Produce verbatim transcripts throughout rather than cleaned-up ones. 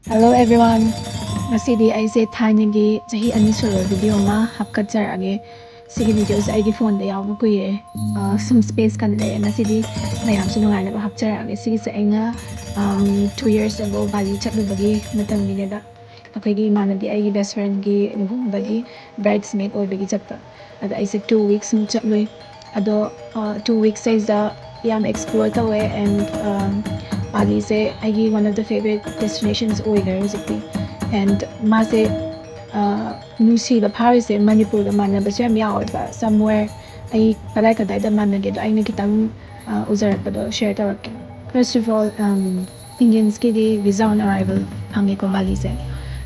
Hello everyone. ꯉꯁꯤꯗꯤ ꯑꯩꯁꯦ ꯊꯥꯏꯅꯒꯤ ꯆꯍꯤ ꯑꯅꯤ ꯁꯨꯔꯕ ꯚꯤꯗꯤꯑꯣ ꯑꯃ ꯍꯥꯞꯀꯠꯆꯔꯛꯑꯒꯦ꯫ ꯁꯤꯒꯤ ꯚꯤꯗꯤꯑꯣꯁꯦ ꯑꯩꯒꯤ ꯐꯣꯟꯗ ꯌꯥꯎꯕ ꯀꯨꯏꯔꯦ꯫ ꯑ, ꯁꯨꯝ ꯁ꯭ꯄꯦꯁ ꯀꯟꯅ ꯂꯩꯔꯦ꯫ ꯉꯁꯤꯗꯤ ꯃꯌꯥꯝꯁꯨ ꯅꯨꯡꯉꯥꯏꯅꯕ ꯍꯥꯞꯆꯔꯛꯑꯒꯦ꯫ ꯁꯤꯒꯤꯁꯦ ꯑꯩꯅ, ꯑꯝ, two years ago ꯕꯥꯂꯤ ꯆꯠꯂꯨꯕꯒꯤ ꯃꯇꯝꯒꯤꯅꯦꯕ꯫ ꯑꯩꯈꯣꯏꯒꯤ ꯏꯃꯥꯟꯅꯕꯤ ꯑꯩꯒꯤ best friendꯒꯤ ꯂꯨꯍꯣꯡꯕꯒꯤ bridesmaid ꯑꯣꯏꯕꯒꯤ ꯆꯠꯄ꯫ ꯑꯗ ꯑꯩꯁꯦ two weeks ꯃꯨꯛ ꯆꯠꯂꯨꯏ꯫ ꯑꯗꯣ, ꯑ, two weeks ꯁꯤꯗꯩꯁꯤꯗ ꯌꯥꯝ explore ꯇꯧꯋꯦ and, ꯑꯝ, ꯕꯥꯂꯤꯁꯦ ꯑꯩꯒꯤ one of the favourite destinations ꯑꯣꯏꯈ꯭ꯔꯦ ꯍꯧꯖꯤꯛꯇꯤ꯫ And ꯃꯥꯁꯦ, ꯑ, ꯅꯨꯡꯁꯤꯕ ꯐꯥꯎꯔꯤꯁꯦ ꯃꯅꯤꯄꯨꯔꯒ ꯃꯥꯟꯅꯕꯁꯨ ꯌꯥꯝ ꯌꯥꯎꯋꯦꯕ꯫ Somewhere ꯑꯩ ꯀꯗꯥꯏ ꯀꯗꯥꯏꯗ ꯃꯥꯟꯅꯒꯦꯗꯣ ꯑꯩꯅ ꯈꯤꯇꯪ, ꯑ, ꯎꯖꯔꯛꯄꯗꯣ share ꯇꯧꯔꯛꯀꯦ꯫ First of all, um, Indiansꯀꯤꯗꯤ visa on arrival ꯐꯪꯉꯦꯀꯣ ꯕꯥꯂꯤꯁꯦ꯫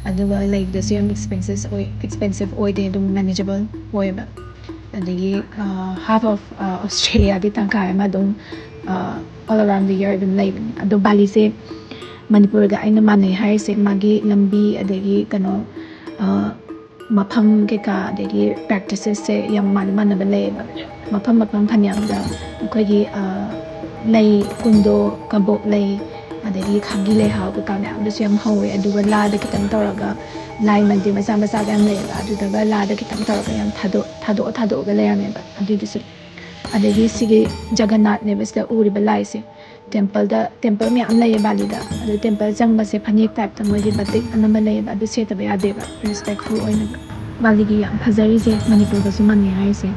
ꯑꯗꯨꯒ ꯂꯩꯕꯗꯁꯨ ꯌꯥꯝ expenses ꯑꯣꯏ, expensive ꯑꯣꯏꯗꯦ, ꯑꯗꯨꯝ manageable ꯑꯣꯏꯌꯦꯕ꯫ ꯑꯗꯒꯤ, ꯑ, half of, ꯑ, Australiaꯗꯤ ꯇꯪꯈꯥꯏ ꯑꯃ ꯑꯗꯨꯝ, ꯑ, all around the year ꯑꯗꯨꯝ ꯂꯩꯕꯅꯤ꯫ ꯑꯗꯣ ꯕꯥꯂꯤꯁꯦ ꯃꯅꯤꯄꯨꯔꯒ ꯑꯩꯅ ꯃꯥꯟꯅꯩ ꯍꯥꯏꯔꯤꯁꯦ ꯃꯥꯒꯤ ꯂꯝꯕꯤ, ꯑꯗꯒꯤ ꯀꯩꯅꯣ, ꯑ, ꯃꯐꯝ ꯀꯩꯀꯥ, ꯑꯗꯒꯤ practicesꯁꯦ ꯌꯥꯝ ꯃꯥꯟꯅ ꯃꯥꯟꯅꯕ ꯂꯩꯌꯦꯕ꯫ ꯃꯐꯝ ꯃꯐꯝ ꯐꯅꯌꯥꯝꯗ ꯑꯩꯈꯣꯏꯒꯤ, ꯑ, ꯂꯩ, ꯀꯨꯟꯗꯣ, ꯀꯕꯣꯛ ꯂꯩ, ꯑꯗꯒꯤ ꯈꯥꯒꯤ ꯂꯩꯍꯥꯎ ꯀꯩꯀꯥ ꯃꯌꯥꯝꯗꯨꯁꯨ ꯌꯥꯝ ꯍꯧꯋꯦ꯫ ꯑꯗꯨꯒ ꯂꯥꯗ ꯈꯤꯇꯪ ꯇꯧꯔꯒ ꯂꯥꯏ ꯃꯟꯗꯤꯔ ꯃꯆꯥ ꯃꯆꯥꯒ ꯌꯥꯝ ꯂꯩꯌꯦꯕ꯫ ꯑꯗꯨꯗꯒ ꯂꯥꯗ ꯈꯤꯇꯪ ꯇꯧꯔꯒ ꯌꯥꯝ ꯊꯥꯗꯣꯛ-, ꯊꯥꯗꯣꯛꯑ ꯊꯥꯗꯣꯛꯑꯒ ꯂꯩꯔꯝꯃꯦꯕ꯫ ꯑꯗꯨꯗꯨꯁꯨ꯫ ꯑꯗꯒꯤ ꯁꯤꯒꯤ ꯖꯒꯟꯅꯥꯊꯅꯦꯕ ꯁꯤꯗ ꯎꯔꯤꯕ ꯂꯥꯏꯁꯦ꯫ Templeꯗ, temple ꯃꯌꯥꯝ ꯂꯩꯌꯦ ꯕꯥꯂꯤꯗ꯫ ꯑꯗꯨ temple ꯆꯪꯕꯁꯦ ꯐꯅꯦꯛ typeꯇ ꯃꯣꯏꯒꯤ ꯕꯇꯤꯛ ꯑꯅꯝꯕ ꯂꯩꯌꯦꯕ, ꯑꯗꯨ ꯁꯦꯠꯇꯕ ꯌꯥꯗꯦꯕ, respectful ꯑꯣꯏꯅꯕ꯫ ꯕꯥꯂꯤꯒꯤ ꯌꯥꯝ ꯐꯖꯔꯤꯁꯦ ꯃꯅꯤꯄꯨꯔꯒꯁꯨ ꯃꯥꯟꯅꯩ ꯍꯥꯏꯔꯤꯁꯦ,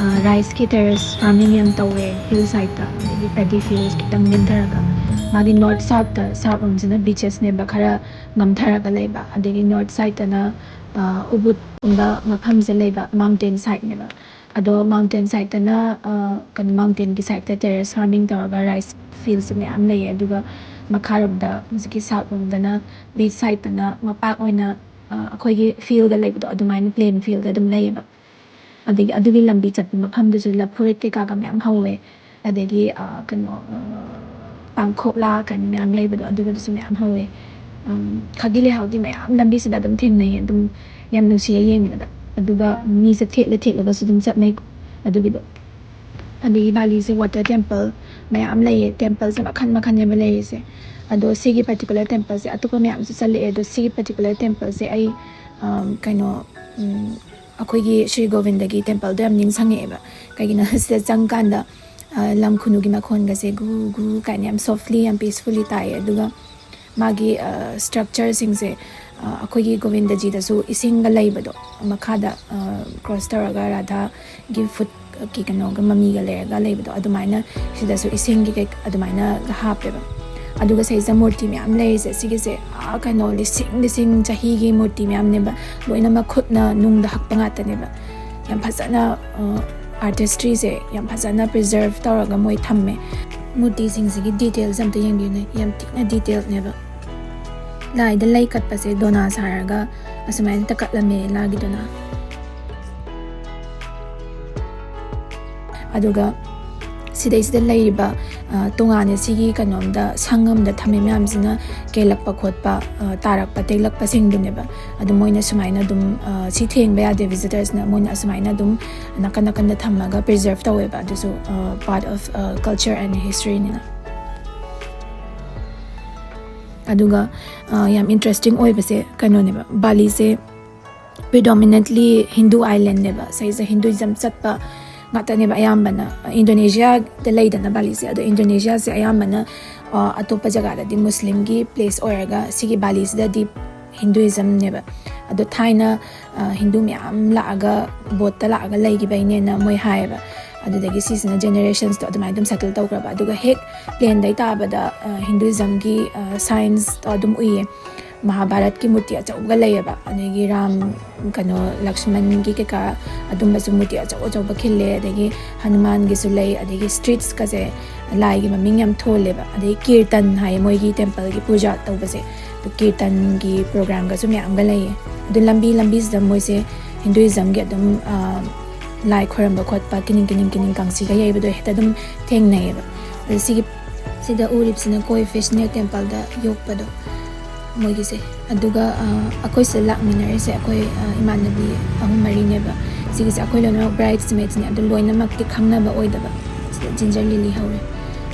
ꯑ, riceꯀꯤ terrace farming ꯌꯥꯝ ꯇꯧꯋꯦ hill sideꯇ, ꯑꯗꯒꯤ paddy fields ꯈꯤꯇꯪ ꯅꯦꯝꯊꯔꯒ꯫ ꯃꯥꯒꯤ north southꯇ, south ꯂꯣꯝꯁꯤꯅ beachesꯅꯦꯕ ꯈꯔ ꯉꯝꯊꯔꯒ ꯂꯩꯕ, ꯑꯗꯒꯤ north sideꯇꯅ, ꯑ, ꯎꯕꯨꯠꯀꯨꯝꯕ ꯃꯐꯝꯁꯦ ꯂꯩꯕ mountain sideꯅꯦꯕ꯫ ꯑꯗꯣ mountain sideꯇꯅ, ꯑ, ꯀꯩꯅꯣ, mountainꯒꯤ sideꯇ terrace farming ꯇꯧꯔꯒ rice fields ꯃꯌꯥꯝ ꯂꯩꯌꯦ꯫ ꯑꯗꯨꯒ ꯃꯈꯥꯔꯣꯝꯗ ꯍꯧꯖꯤꯛꯀꯤ south ꯂꯣꯝꯗꯅ beach sideꯇꯅ ꯃꯄꯥꯛ ꯑꯣꯏꯅ, ꯑ, ꯑꯩꯈꯣꯏꯒꯤ fieldꯒ ꯂꯩꯕꯗꯣ ꯑꯗꯨꯃꯥꯏꯅ plain fieldꯒ ꯑꯗꯨꯝ ꯂꯩꯌꯦꯕ꯫ ꯑꯗꯒꯤ ꯑꯗꯨꯒꯤ ꯂꯝꯕꯤ ꯆꯠꯄ ꯃꯐꯝꯗꯨꯁꯨ ꯂꯐꯨꯔꯤꯠ ꯀꯩꯀꯥꯒ ꯃꯌꯥꯝ ꯍꯧꯋꯦ꯫ ꯑꯗꯒꯤ, ꯑ, ꯀꯩꯅꯣ, ꯑ, ꯄꯥꯡꯈꯣꯛꯂꯥ ꯀꯥꯏꯅ ꯃꯌꯥꯝ ꯂꯩꯕꯗꯣ ꯑꯗꯨꯒꯗꯨꯁꯨ ꯃꯌꯥꯝ ꯍꯧꯋꯦ꯫ ꯎꯝ, ꯈꯥꯒꯤ ꯂꯩꯍꯥꯎꯗꯤ ꯃꯌꯥꯝ ꯂꯝꯕꯤꯁꯤꯗ ꯑꯗꯨꯝ ꯊꯦꯡꯅꯩ꯫ ꯑꯗꯨꯝ ꯌꯥꯝ ꯅꯨꯡꯁꯤꯌꯦ ꯌꯦꯡꯕꯗ꯫ ꯑꯗꯨꯒ ꯃꯤꯁꯦ ꯊꯦꯛꯂ ꯊꯦꯛꯂꯒꯁꯨ ꯑꯗꯨꯝ ꯆꯠꯅꯩꯀꯣ ꯑꯗꯨꯒꯤꯗꯣ꯫ ꯑꯗꯒꯤ ꯕꯥꯂꯤꯁꯦ water temple ꯃꯌꯥꯝ ꯂꯩꯌꯦ꯫ Templeꯁꯦ ꯃꯈꯜ ꯃꯈꯜꯅꯦꯕ ꯂꯩꯔꯤꯁꯦ꯫ ꯑꯗꯣ ꯁꯤꯒꯤ particular temple ꯁꯦ, ꯑꯇꯣꯞꯄ ꯃꯌꯥꯝꯁꯨ ꯆꯠꯂꯛꯑꯦ, ꯑꯗꯣ ꯁꯤꯒꯤ particular temple ꯁꯦ ꯑꯩ, ꯑꯝ, ꯀꯩꯅꯣ, ꯎꯝ, ꯑꯩꯈꯣꯏꯒꯤ ꯁ꯭ꯔꯤ ꯒꯣꯕꯤꯟꯗꯒꯤ temple ꯗꯣ ꯌꯥꯝ ꯅꯤꯡꯁꯤꯡꯉꯛꯑꯦꯕ꯫ ꯀꯩꯒꯤꯅꯣ ꯁꯤꯗ ꯆꯪꯀꯥꯟꯗ, ꯑ, ꯂꯝ ꯈꯨꯅꯨꯒꯤ ꯃꯈꯣꯟꯒꯁꯦ ꯒꯨ ꯒꯨ ꯀꯥꯏꯅ ꯌꯥꯝ softly, ꯌꯥꯝ peacefully ꯇꯥꯏꯌꯦ꯫ ꯑꯗꯨꯒ ꯃꯥꯒꯤ, ꯑ, structure ꯁꯤꯡꯁꯦ, ꯑ, ꯑꯩꯈꯣꯏꯒꯤ ꯒꯣꯕꯤꯟꯗꯖꯤꯗꯁꯨ ꯏꯁꯤꯡꯒ ꯂꯩꯕꯗꯣ, ꯃꯈꯥꯗ, ꯑ, cross ꯇꯧꯔꯒ ꯔꯥꯙꯥꯒꯤ foot ꯀꯤ ꯀꯩꯅꯣꯒ ꯃꯃꯤꯒ ꯂꯩꯔꯒ ꯂꯩꯕꯗꯣ, ꯑꯗꯨꯃꯥꯏꯅ ꯁꯤꯗꯁꯨ ꯏꯁꯤꯡꯒꯤ ꯀꯩ-, ꯑꯗꯨꯃꯥꯏꯅꯒ ꯍꯥꯞꯄꯦꯕ꯫ ꯑꯗꯨꯒ ꯁꯤꯗꯩꯁꯤꯗ ꯃꯨꯔꯇꯤ ꯃꯌꯥꯝ ꯂꯩꯔꯤꯁꯦ, ꯁꯤꯒꯤꯁꯦ, ꯑꯥ, ꯀꯩꯅꯣ, ꯂꯤꯁꯤꯡ ꯂꯤꯁꯤꯡ ꯆꯍꯤꯒꯤ ꯃꯨꯔꯇꯤ ꯃꯌꯥꯝꯅꯦꯕ, ꯂꯣꯏꯅ ꯃꯈꯨꯠꯅ ꯅꯨꯡꯗ ꯍꯛꯄ ꯉꯥꯛꯇꯅꯦꯕ꯫ ꯌꯥꯝ ꯐꯖꯅ, ꯑ, artistry ꯁꯦ ꯌꯥꯝ ꯐꯖꯅ preserve ꯇꯧꯔꯒ ꯃꯣꯏ ꯊꯝꯃꯦ꯫ ꯃꯨꯔꯇꯤꯁꯤꯡꯁꯤꯒꯤ details ꯑꯝꯇ ꯌꯦꯡꯕꯤꯌꯨꯅꯦ, ꯌꯥꯝ ꯊꯤꯅ detail ꯅꯦꯕ꯫ ꯂꯥꯏꯗ ꯂꯩ ꯀꯠꯄꯁꯦ ꯗꯣꯅꯥ ꯁꯥꯔꯒ ꯑꯁꯨꯃꯥꯏꯅ ꯀꯠꯂꯝꯃꯦ, ꯂꯥꯒꯤ ꯗꯣꯅꯥ꯫ ꯑꯗꯨꯒ ꯁꯤꯗꯩꯁꯤꯗ ꯂꯩꯔꯤꯕ, ꯑ, ꯇꯣꯉꯥꯟꯅ ꯁꯤꯒꯤ ꯀꯩꯅꯣꯝꯗ, ꯁꯪ ꯑꯃꯗ ꯊꯝꯃꯤ ꯃꯌꯥꯝꯁꯤꯅ ꯀꯦꯜꯂꯛꯄ ꯈꯣꯠꯄ, ꯑ, ꯇꯥꯔꯛꯄ ꯇꯦꯛꯂꯛꯄꯁꯤꯡꯗꯨꯅꯦꯕ꯫ ꯑꯗꯨ ꯃꯣꯏꯅ ꯁꯨꯃꯥꯏꯅ ꯑꯗꯨꯝ, ꯑ, ꯁꯤ ꯊꯦꯡꯕ ꯌꯥꯗꯦ visitors ꯅ, ꯃꯣꯏꯅ ꯑꯁꯨꯃꯥꯏꯅ ꯑꯗꯨꯝ ꯅꯥꯀꯟ ꯅꯥꯀꯟꯗ ꯊꯝꯃꯒ preserve ꯇꯧꯋꯦꯕ꯫ ꯑꯗꯨꯁꯨ, ꯑ, part of, ꯑ, culture and history ꯅꯤꯅ꯫ ꯑꯗꯨꯒ, ꯑ, ꯌꯥꯝ interesting ꯑꯣꯏꯕꯁꯦ ꯀꯩꯅꯣꯅꯦꯕ, ꯕꯥꯂꯤꯁꯦ predominantly Hindu island ꯅꯦꯕ, ꯁꯤꯁꯦ Hinduism ꯆꯠꯄ ꯉꯥꯛꯇꯅꯦꯕ ꯑꯌꯥꯝꯕꯅ꯫ Indonesia ꯗ ꯂꯩꯗꯅ ꯕꯥꯂꯤꯁꯦ, ꯑꯗꯣ Indonesia ꯁꯦ ꯑꯌꯥꯝꯕꯅ, ꯑ, ꯑꯇꯣꯞꯄ ꯖꯒꯥꯗꯗꯤ ꯃꯨꯁꯂꯤꯝꯒꯤ place ꯑꯣꯏꯔꯒ ꯁꯤꯒꯤ ꯕꯥꯂꯤꯁꯤꯗꯗꯤ Hinduism ꯅꯦꯕ꯫ ꯑꯗꯣ ꯊꯥꯏꯅ, ꯑ, ꯍꯤꯟꯗꯨ ꯃꯌꯥꯝ ꯂꯥꯛꯑꯒ, boat ꯇ ꯂꯥꯛꯑꯒ ꯂꯩꯈꯤꯕꯩꯅꯦꯅ ꯃꯣꯏ ꯍꯥꯏꯌꯦꯕ꯫ ꯑꯗꯨꯗꯒꯤ ꯁꯤꯁꯤꯅ generations ꯇꯣ ꯑꯗꯨꯃꯥꯏꯅ ꯑꯗꯨꯝ settle ꯇꯧꯈ꯭ꯔꯕ꯫ ꯑꯗꯨꯒ ꯍꯦꯛ plane ꯗꯩ ꯇꯥꯕꯗ, ꯑ, Hinduism ꯒꯤ, ꯑ, signs ꯇꯣ ꯑꯗꯨꯝ ꯎꯏꯌꯦ꯫ ꯃꯍꯥꯚꯥꯔꯠꯀꯤ ꯃꯨꯔꯇꯤ ꯑꯆꯧꯕꯒ ꯂꯩꯌꯦꯕ, ꯑꯗꯒꯤ ꯔꯥꯝ, ꯀꯩꯅꯣ, ꯂꯛꯁꯃꯟꯒꯤ ꯀꯩꯀꯥ ꯑꯗꯨꯝꯕꯁꯨ ꯃꯨꯔꯇꯤ ꯑꯆꯧ ꯑꯆꯧꯕ ꯈꯤꯜꯂꯦ, ꯑꯗꯒꯤ ꯍꯅꯨꯃꯥꯟꯒꯤꯁꯨ ꯂꯩ, ꯑꯗꯒꯤ streets ꯀꯁꯦ ꯂꯥꯏꯒꯤ ꯃꯃꯤꯡ ꯌꯥꯝ ꯊꯣꯜꯂꯦꯕ, ꯑꯗꯒꯤ ꯀꯤꯔꯇꯟ ꯍꯥꯏꯌꯦ ꯃꯣꯏꯒꯤ temple ꯒꯤ ꯄꯨꯖꯥ ꯇꯧꯕꯁꯦ, ꯑꯗꯨ ꯀꯤꯔꯇꯟꯒꯤ program ꯒꯁꯨ ꯃꯌꯥꯝꯒ ꯂꯩꯌꯦ꯫ ꯑꯗꯨ ꯂꯝꯕꯤ ꯂꯝꯕꯤꯁꯤꯗ ꯃꯣꯏꯁꯦ Hinduism ꯒꯤ ꯑꯗꯨꯝ, ꯑ, ꯂꯥꯏ ꯈꯣꯏꯔꯝꯕ ꯈꯣꯠꯄ, ꯀꯤꯅꯤꯡ ꯀꯤꯅꯤꯡ ꯀꯤꯅꯤꯡ ꯀꯥꯡꯁꯤꯒ ꯌꯩꯕꯗꯣ ꯍꯦꯛꯇ ꯑꯗꯨꯝ ꯊꯦꯡꯅꯩꯌꯦꯕ꯫ ꯑꯗꯨ ꯁꯤꯒꯤ, ꯁꯤꯗ ꯎꯔꯤꯕꯁꯤꯅ ꯀꯣꯏ ꯐꯤꯁꯅꯦꯜ temple ꯗ ꯌꯣꯛꯄꯗꯣ ꯃꯣꯏꯒꯤꯁꯦ꯫ ꯑꯗꯨꯒ, ꯑ, ꯑꯩꯈꯣꯏ ꯁꯤꯗ ꯂꯥꯛꯃꯤꯟꯅꯔꯤꯁꯦ ꯑꯩꯈꯣꯏ, ꯑ, ꯏꯃꯥꯟꯅꯕꯤ ꯑꯍꯨꯝ ꯃꯔꯤꯅꯦꯕ꯫ ꯁꯤꯒꯤꯁꯦ ꯑꯩꯈꯣꯏ ꯂꯣꯏꯅꯃꯛ bridesmaids ꯅꯦ, ꯑꯗꯨ ꯂꯣꯏꯅꯃꯛꯇꯤ ꯈꯪꯅꯕ ꯑꯣꯏꯗꯕ꯫ ꯁꯤꯗ ginger lily ꯍꯧꯔꯦ꯫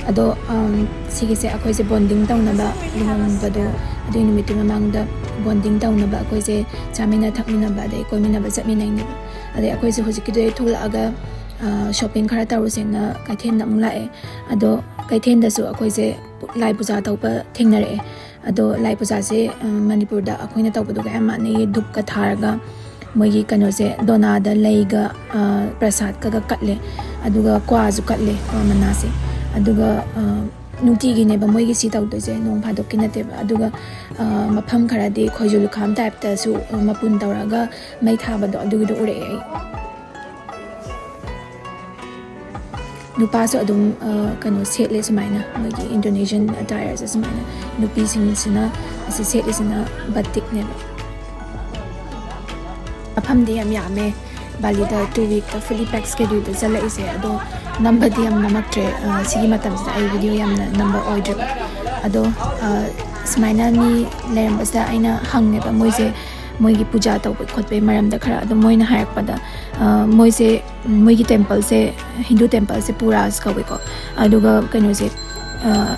ꯑꯗꯣ, ꯑꯝ, ꯁꯤꯒꯤꯁꯦ ꯑꯩꯈꯣꯏꯁꯦ bonding ꯇꯧꯅꯕ, ꯂꯨꯍꯣꯡꯕꯗꯣ ꯑꯗꯨꯒꯤ ꯅꯨꯃꯤꯠꯇꯨ ꯃꯃꯥꯡꯗ bonding ꯇꯧꯅꯕ ꯑꯩꯈꯣꯏꯁꯦ ꯆꯥꯃꯤꯟꯅ ꯊꯛꯃꯤꯟꯅꯕ ꯑꯗꯩ ꯀꯣꯏꯃꯤꯟꯅꯕ ꯆꯠꯃꯤꯟꯅꯩꯅꯦꯕ꯫ ꯑꯗꯩ ꯑꯩꯈꯣꯏꯁꯦ ꯍꯧꯖꯤꯛꯀꯤꯗꯨꯗꯩ ꯊꯣꯛꯂꯛꯑꯒ, ꯑ, shopping ꯈꯔ ꯇꯧꯔꯨꯁꯦꯅ ꯀꯩꯊꯦꯜꯗ ꯑꯃꯨꯛ ꯂꯥꯛꯑꯦ꯫ ꯑꯗꯣ ꯀꯩꯊꯦꯜꯗꯁꯨ ꯑꯩꯈꯣꯏꯁꯦ ꯂꯥꯏ ꯄꯨꯖꯥ ꯇꯧꯕ ꯊꯦꯡꯅꯔꯛꯑꯦ꯫ ꯑꯗꯣ ꯂꯥꯏ ꯄꯨꯖꯥꯁꯦ, ꯑ, ꯃꯅꯤꯄꯨꯔꯗ ꯑꯩꯈꯣꯏꯅ ꯇꯧꯕꯗꯨꯒ ꯌꯥꯝ ꯃꯥꯟꯅꯩꯌꯦ꯫ ꯙꯨꯞꯀ ꯊꯥꯔꯒ ꯃꯣꯏꯒꯤ ꯀꯩꯅꯣꯁꯦ, ꯗꯣꯅꯥꯗ ꯂꯩꯒ, ꯑ, ꯄ꯭ꯔꯁꯥꯗꯀꯒ ꯀꯠꯂꯦ꯫ ꯑꯗꯨꯒ ꯀ꯭ꯋꯥꯁꯨ ꯀꯠꯂꯦ, ꯀ꯭ꯋꯥ ꯃꯅꯥꯁꯦ꯫ ꯑꯗꯨꯒ, ꯑ, ꯅꯨꯡꯇꯤꯒꯤꯅꯦꯕ ꯃꯣꯏꯒꯤ ꯁꯤ ꯇꯧꯗꯣꯏꯁꯦ, ꯅꯣꯡ ꯐꯥꯗꯣꯛꯀꯤ ꯅꯠꯇꯦꯕ꯫ ꯑꯗꯨꯒ, ꯑ, ꯃꯐꯝ ꯈꯔꯗꯤ ꯈꯣꯏꯖꯨ ꯂꯨꯈꯥꯝ typeꯇꯁꯨ, ꯑ, ꯃꯄꯨꯟ ꯇꯧꯔꯒ ꯃꯩ ꯊꯥꯕꯗꯣ, ꯑꯗꯨꯒꯤꯗꯣ ꯎꯔꯛꯑꯦ ꯑꯩ꯫ ꯅꯨꯄꯥꯁꯨ ꯑꯗꯨꯝ, ꯑ, ꯀꯩꯅꯣ ꯁꯦꯠꯂꯦ ꯁꯨꯃꯥꯏꯅ, ꯃꯣꯏꯒꯤ Indonesian attireꯁꯦ ꯁꯨꯃꯥꯏꯅ꯫ ꯅꯨꯄꯤꯁꯤꯡꯁꯤꯅ ꯑꯁꯤ ꯁꯦꯠꯂꯤꯁꯤꯅ batikꯅꯦꯕ꯫ ꯃꯐꯝꯗꯤ ꯌꯥꯝ ꯌꯥꯝꯃꯦ꯫ ꯕꯥꯂꯤꯗ two weekꯇ fully pack scheduleꯗ ꯆꯠꯂꯛꯏꯁꯦ, ꯑꯗꯣ ꯅꯝꯕꯗꯤ ꯌꯥꯝ ꯅꯝꯃꯛꯇ꯭ꯔꯦ꯫ ꯑ, ꯁꯤꯒꯤ ꯃꯇꯝꯁꯤꯗ ꯑꯩ video ꯌꯥꯝꯅ ꯅꯝꯕ ꯑꯣꯏꯗ꯭ꯔꯦꯕ꯫ ꯑꯗꯣ, ꯑ, ꯁꯨꯃꯥꯏꯅ ꯃꯤ ꯂꯩꯔꯝꯕꯁꯤꯗ ꯑꯩꯅ ꯍꯪꯉꯦꯕ, ꯃꯣꯏꯁꯦ, ꯃꯣꯏꯒꯤ ꯄꯨꯖꯥ ꯇꯧꯕ ꯈꯣꯠꯄꯒꯤ ꯃꯔꯝꯗ ꯈꯔ꯫ ꯑꯗꯣ ꯃꯣꯏꯅ ꯍꯥꯏꯔꯛꯄꯗ, ꯑ, ꯃꯣꯏꯁꯦ, ꯃꯣꯏꯒꯤ templeꯁꯦ, ꯍꯤꯟꯗꯨ templeꯁꯦ ꯄꯨꯔꯥꯁ ꯀꯧꯋꯦꯀꯣ꯫ ꯑꯗꯨꯒ ꯀꯩꯅꯣꯁꯦ, ꯑ,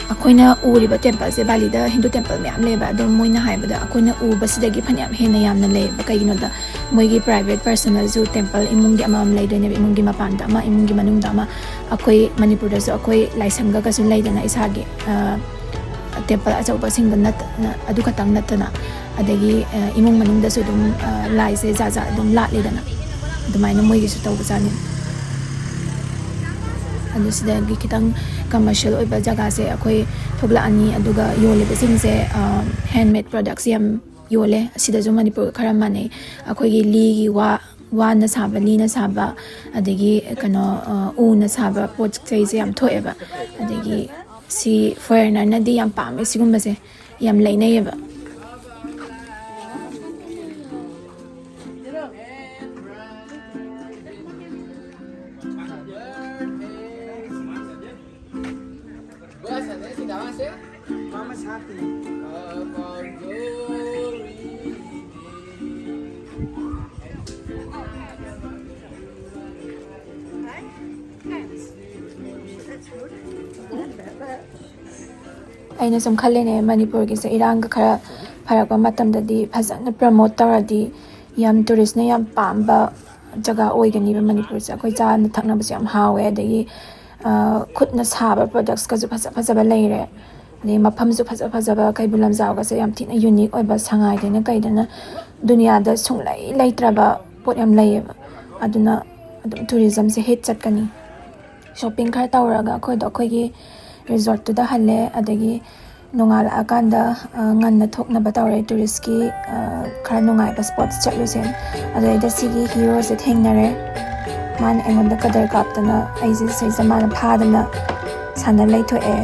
ꯑꯩꯈꯣꯏꯅ ꯎꯔꯤꯕ templeꯁꯦ, ꯕꯥꯂꯤꯗ ꯍꯤꯟꯗꯨ temple ꯃꯌꯥꯝ ꯂꯩꯌꯦꯕ, ꯑꯗꯣ ꯃꯣꯏꯅ ꯍꯥꯏꯕꯗ ꯑꯩꯈꯣꯏꯅ ꯎꯕꯁꯤꯗꯒꯤ ꯐꯅꯌꯥꯝ ꯍꯦꯟꯅ ꯌꯥꯝꯅ ꯂꯩꯌꯦꯕ꯫ ꯀꯩꯒꯤꯅꯣꯗ ꯃꯣꯏꯒꯤ private personalꯁꯨ temple ꯏꯃꯨꯡꯒꯤ ꯑꯃꯃꯝ ꯂꯩꯗꯣꯏꯅꯦꯕ, ꯏꯃꯨꯡꯒꯤ ꯃꯄꯥꯟꯗ ꯑꯃ, ꯏꯃꯨꯡꯒꯤ ꯃꯅꯨꯡꯗ ꯑꯃ꯫ ꯑꯩꯈꯣꯏ ꯃꯅꯤꯄꯨꯔꯗꯁꯨ ꯑꯩꯈꯣꯏ ꯂꯥꯏꯁꯪꯒꯀꯁꯨ ꯂꯩꯗꯅ ꯏꯁꯥꯒꯤ, ꯑ, temple ꯑꯆꯧꯕꯁꯤꯡꯗ ꯅꯠꯇꯅ, ꯑꯗꯨ ꯈꯛꯇꯪ ꯅꯠꯇꯅ, ꯑꯗꯒꯤ, ꯑ, ꯏꯃꯨꯡ ꯃꯅꯨꯡꯗꯁꯨ ꯑꯗꯨꯝ, ꯑ, ꯂꯥꯏꯁꯦ ꯖꯥꯠ ꯖꯥꯠ ꯑꯗꯨꯝ ꯂꯥꯠꯂꯤꯗꯅ, ꯑꯗꯨꯃꯥꯏꯅ ꯃꯣꯏꯒꯤꯁꯨ ꯇꯧꯕꯖꯥꯠꯅꯤ꯫ ꯑꯗꯨ ꯁꯤꯗꯒꯤ ꯈꯤꯇꯪ commercial ꯑꯣꯏꯕ ꯖꯒꯥꯁꯦ ꯑꯩꯈꯣꯏ ꯊꯣꯛꯂꯛꯑꯅꯤ, ꯑꯗꯨꯒ ꯌꯣꯜꯂꯤꯕꯁꯤꯡꯁꯦ, ꯑ, handmade products ꯌꯥꯝ ꯌꯣꯜꯂꯦ꯫ ꯑꯁꯤꯗꯁꯨ ꯃꯅꯤꯄꯨꯔꯒ ꯈꯔ ꯃꯥꯟꯅꯩ꯫ ꯑꯩꯈꯣꯏꯒꯤ ꯂꯤꯒꯤ ꯋꯥ, ꯋꯥꯅ ꯁꯥꯕ, ꯂꯤꯅ ꯁꯥꯕ, ꯑꯗꯒꯤ ꯀꯩꯅꯣ, ꯑ, ꯎꯅ ꯁꯥꯕ ꯄꯣꯠ ꯆꯩꯁꯦ ꯌꯥꯝ ꯊꯣꯛꯑꯦꯕ꯫ ꯑꯗꯒꯤ ꯁꯤ foreignernꯗꯤ ꯌꯥꯝ ꯄꯥꯝꯃꯦ ꯁꯤꯒꯨꯝꯕꯁꯦ, ꯌꯥꯝ ꯂꯩꯅꯩꯌꯦꯕ꯫ Mama's happy. That's good. ꯑꯩꯅ ꯁꯨꯝ ꯈꯜꯂꯤꯅꯦ, ꯃꯅꯤꯄꯨꯔꯒꯤꯁꯦ ꯏꯔꯥꯡꯒ ꯈꯔ ꯐꯔꯛꯄ ꯃꯇꯝꯗꯗꯤ ꯐꯖꯅ ꯄ꯭ꯔꯃꯣꯠ ꯇꯧꯔꯗꯤ ꯌꯥꯝ ꯇꯨꯔꯤꯁꯅ ꯌꯥꯝ ꯄꯥꯝꯕ ꯖꯒꯥ ꯑꯣꯏꯒꯅꯤꯕ ꯃꯅꯤꯄꯨꯔꯁꯦ꯫ ꯑꯩꯈꯣꯏ ꯆꯥꯅ ꯊꯛꯅꯕꯁꯨ ꯌꯥꯝ ꯍꯥꯎꯋꯦ, ꯑꯗꯒꯤ ꯈꯨꯠꯅ ꯁꯥꯕ ꯄ꯭ꯔꯣꯗꯛꯁꯀꯁꯨ ꯐꯖ ꯐꯖꯕ ꯂꯩꯔꯦ, ꯑꯗꯩ ꯃꯐꯝꯁꯨ ꯐꯖ ꯐꯖꯕ, ꯀꯩꯕꯨꯜ ꯂꯝꯖꯥꯎꯒꯁꯦ ꯌꯥꯝ ꯊꯤꯅ ꯌꯨꯅꯤꯛ ꯑꯣꯏꯕ, ꯁꯉꯥꯏꯗꯩꯅ ꯀꯩꯗꯅ ꯗꯨꯅꯤꯌꯥꯗ ꯁꯨꯡꯂꯩ ꯂꯩꯇ꯭ꯔꯕ ꯄꯣꯠ ꯌꯥꯝ ꯂꯩꯌꯦꯕ꯫ ꯑꯗꯨꯅ ꯑꯗꯨꯝ ꯇꯨꯔꯤꯖꯝꯁꯦ ꯍꯤꯠ ꯆꯠꯀꯅꯤ꯫ ꯁꯣꯞꯄꯤꯡ ꯈꯔ ꯇꯧꯔꯒ ꯑꯩꯈꯣꯏꯗꯣ ꯑꯩꯈꯣꯏꯒꯤ ꯔꯤꯖꯣꯔꯠꯇꯨꯗ ꯍꯜꯂꯦ꯫ ꯑꯗꯒꯤ ꯅꯣꯡꯉꯥꯜꯂꯛꯑꯀꯥꯟꯗ ꯉꯟꯅ ꯊꯣꯛꯅꯕ ꯇꯧꯔꯦ, ꯇꯨꯔꯤꯁꯀꯤ ꯈꯔ ꯅꯨꯡꯉꯥꯏꯕ ꯁ꯭ꯄꯣꯠꯁ ꯆꯠꯂꯨꯁꯦ꯫ ꯑꯗꯨꯗꯩꯗ ꯁꯤꯒꯤ ꯍꯤꯔꯣꯁꯦ ꯊꯦꯡꯅꯔꯦ꯫ ꯃꯥꯅ ꯑꯩꯉꯣꯟꯗ ꯀꯗꯔ ꯀꯥꯞꯇꯅ, ꯑꯩꯁꯦ ꯁꯤꯁꯦ ꯃꯥꯅ ꯐꯥꯗꯅ ꯁꯥꯟꯅ ꯂꯩꯊꯣꯛꯑꯦ꯫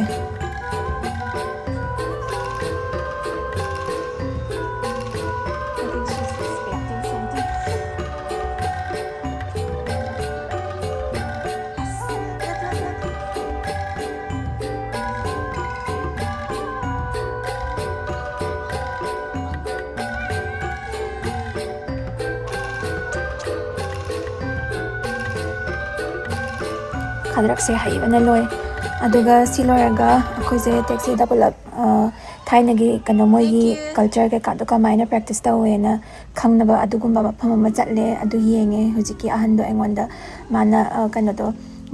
ꯈꯗ꯭ꯔꯛꯁꯦ ꯍꯩꯕꯅ ꯂꯣꯏ꯫ ꯑꯗꯨꯒ ꯁꯤ ꯂꯣꯏꯔꯒ ꯑꯩꯈꯣꯏꯁꯦ ꯇꯦꯛꯁꯤꯗ ꯄꯨꯂꯞ ꯊꯥꯏꯅꯒꯤ ꯀꯩꯅꯣ, ꯃꯣꯏꯒꯤ ꯀꯜꯆꯔ ꯀꯩꯀꯥꯗꯣ ꯀꯃꯥꯏꯅ ꯄ꯭ꯔꯦꯛꯇꯤꯁ ꯇꯧꯋꯦꯅ ꯈꯪꯅꯕ ꯑꯗꯨꯒꯨꯝꯕ ꯃꯐꯝ ꯑꯃ ꯆꯠꯂꯦ꯫ ꯑꯗꯨ ꯌꯦꯡꯉꯦ꯫ ꯍꯧꯖꯤꯛꯀꯤ ꯑꯍꯟꯗꯣ ꯑꯩꯉꯣꯟꯗ ꯃꯥꯅ ꯀꯩꯅꯣꯗꯣ,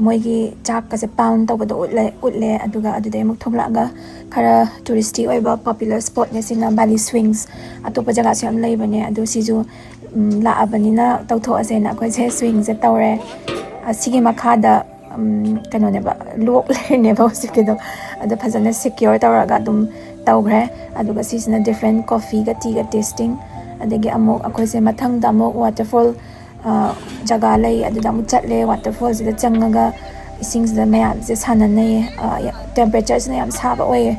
ꯃꯣꯏꯒꯤ ꯆꯥꯛꯀꯁꯦ ꯄꯥꯎꯟ ꯇꯧꯕꯗꯣ ꯎꯠꯂꯦ꯫ ꯑꯗꯨꯒ ꯑꯗꯨꯗꯩ ꯑꯃꯨꯛ ꯊꯣꯛꯂꯛꯑꯒ ꯈꯔ ꯇꯨꯔꯤꯁꯇꯤ ꯑꯣꯏꯕ ꯄꯣꯄꯨꯂꯔ ꯁ꯭ꯄꯣꯠꯅꯦ ꯁꯤꯅ, ꯕꯥꯂꯤ ꯁ꯭ꯋꯤꯡꯁ꯫ ꯑꯇꯣꯞꯄ ꯖꯒꯥꯁꯨ ꯌꯥꯝ ꯂꯩꯕꯅꯦ, ꯑꯗꯨ ꯁꯤꯁꯨ ꯂꯥꯛꯑꯕꯅꯤꯅ ꯇꯧꯊꯣꯛꯑꯁꯦꯅ ꯑꯩꯈꯣꯏꯁꯦ ꯁ꯭ꯋꯤꯡꯁꯦ ꯇꯧꯔꯦ꯫ ꯑꯁꯤꯒꯤ ꯃꯈꯥꯗ ꯀꯩꯅꯣꯅꯦꯕ, ꯂꯣꯛ ꯂꯩꯔꯤꯅꯦꯕ ꯍꯧꯖꯤꯛꯀꯤꯗꯣ꯫ ꯑꯗꯣ ꯐꯖꯅ ꯁꯦꯀ꯭ꯌꯣꯔ ꯇꯧꯔꯒ ꯑꯗꯨꯝ ꯇꯧꯈ꯭ꯔꯦ꯫ ꯑꯗꯨꯒ ꯁꯤꯁꯤꯅ ꯗꯤꯐ꯭ꯔꯦꯟ ꯀꯣꯐꯤꯒ ꯇꯤꯒ ꯇꯦꯁꯇꯤꯡ꯫ ꯑꯗꯒꯤ ꯑꯃꯨꯛ ꯑꯩꯈꯣꯏꯁꯦ ꯃꯊꯪꯗ ꯑꯃꯨꯛ ꯋꯥꯇꯔꯐꯣꯜ ꯖꯒꯥ ꯂꯩ, ꯑꯗꯨꯗ ꯑꯃꯨꯛ ꯆꯠꯂꯦ꯫ ꯋꯥꯇꯔꯐꯣꯜꯁꯤꯗ ꯆꯪꯉꯒ ꯏꯁꯤꯡꯁꯤꯗ ꯃꯌꯥꯝꯁꯦ ꯁꯥꯟꯅꯅꯩꯌꯦ꯫ ꯇꯦꯝꯄꯔꯦꯆꯔꯁꯤꯅ ꯌꯥꯝ ꯁꯥꯕ ꯑꯣꯏꯌꯦ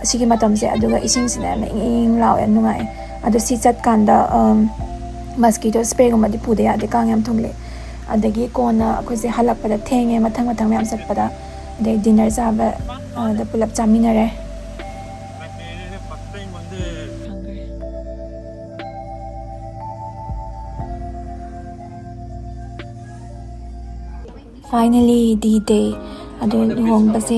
ꯑꯁꯤꯒꯤ ꯃꯇꯝꯁꯦ꯫ ꯑꯗꯨꯒ ꯏꯁꯤꯡꯁꯤꯅ ꯌꯥꯝ ꯏꯪ ꯏꯪ ꯂꯥꯎꯋꯦ, ꯌꯥꯝ ꯅꯨꯡꯉꯥꯏ꯫ ꯑꯗꯣ ꯁꯤ ꯆꯠꯀꯥꯟꯗ ꯃꯁꯀꯤꯇꯣ ꯁ꯭ꯄ꯭ꯔꯦꯒꯨꯝꯕꯗꯤ ꯄꯨꯗ ꯌꯥꯗꯦ, ꯀꯥꯡ ꯌꯥꯝ ꯊꯨꯡꯂꯦ꯫ ꯑꯗꯒꯤ ꯀꯣꯟꯅ ꯑꯩꯈꯣꯏꯁꯦ ꯍꯜꯂꯛꯄꯗ ꯊꯦꯡꯉꯦ, ꯃꯊꯪ ꯃꯊꯪ ꯃꯌꯥꯝ ꯆꯠꯄꯗ꯫ ꯑꯗꯩ ꯗꯤꯟꯅꯔ ꯆꯥꯕ, ꯑꯗ ꯄꯨꯂꯞ ꯆꯥꯃꯤꯟꯅꯔꯦ꯫ Finally, D-Day꯫ ꯑꯗꯣ ꯂꯨꯍꯣꯡꯕꯁꯦ